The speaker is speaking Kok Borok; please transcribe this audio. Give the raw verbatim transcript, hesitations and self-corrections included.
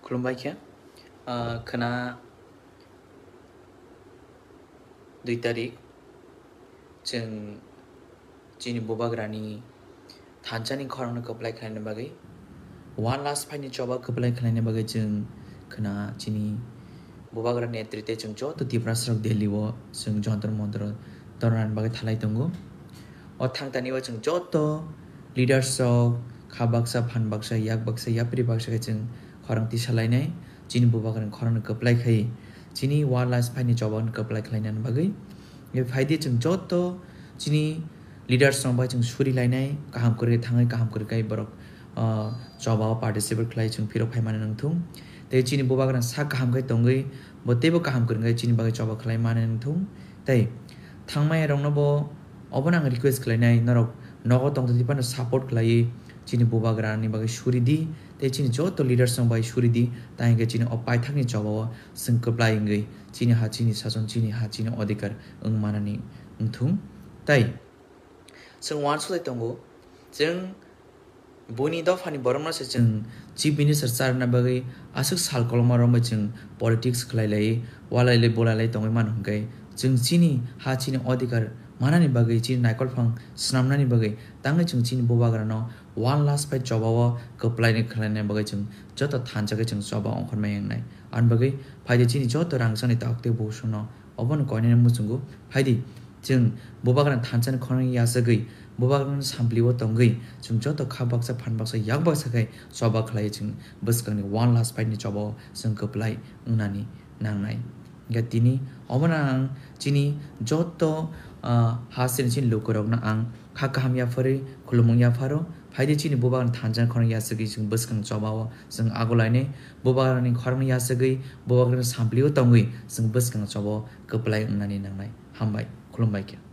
Khulumbai khe, ah, khwna dui tarik chwng chini bubagrani thanchani khorangno kwplai khlaina bagwi, one last fight ni choba kwplai khlaina bagwi chwng khwna chini bubagrani netrite chwng joto Tiprasarok Delhi o chwng Jantar Mantar o tornani bagwi thalai tongo. O thangtani o chwng joto leaders rok kha baksa, phan baksa, yak baksa, yapri baksa khe chwng khorang tisa lainai, chini bubagrani khorangno kwplai khai, chini one last fight ni choba no kwplai khlainani bagwi. Phaidi chwng joto chini leaders rok bai chwng suri lainai, kaham kwrwi thangwi, kaham kwrwi khai borok, ah, choba o participate khlai chwng phirok phai mani nangthung. Tei chini bubagrani sak kaham khai tongwi, bo teibo kaham kwrwi khai chini bagwi choba khlai mani nangthung. Tei thangmaya rokno bo obono ang request khlainai, norok nogo tongtwi phano support khlaiwi chini bubagrani bagwi suri di, tei chini joto leaders rok bai suri di, tei hwnkhe chini o paithakni choba o chwng kwplai wngwi chini ha, chini sason, chini ha, chini odhikar wng manani wngthung. Tei chwng uansukwi tongo, chwng buini dophani borokno se chwng Chief Minister charwna bagwi aswk sal koloma romwi chwng politics khlai lai, walai lai, bolai lai tongwi mano hwnkhe, chwng chini ha, chini odhikar manani bagwi, chini naikolphang swnamnani bagwi tangwi chwng chini bubagrano one last fight choba o kwplai khlaina bagwi chwng joto thansa khe chwng choba ongkhormai wngnai. Ani bagwi phaidi chini joto rangchakni takhuk tei bukhuk songno obono koinani muchungo phaidi, chwng bubagrani thanchani khorang yachagwi, bubagrani samplio tongwi, chwng joto kha baksa, phan baksa, yak baksa khe choba khlai chwng bwskangni one last fight ni choba o chwng kwplai wngnani nangnai. Hwnkhe tini obono ang chini joto, ah, hasteni chini lukurokno ang kha kaham yapharwi khulumung yapharo. Phaidi chini bubagrani thanchani khorang yachagwi chwng bwskang choba o chwng agulainai. Bubagrani khorang yachagwi, bubagrani samplio tongwi chwng bwskang choba o kwplai wngnani nangnai. Hambai, khulumbai khe.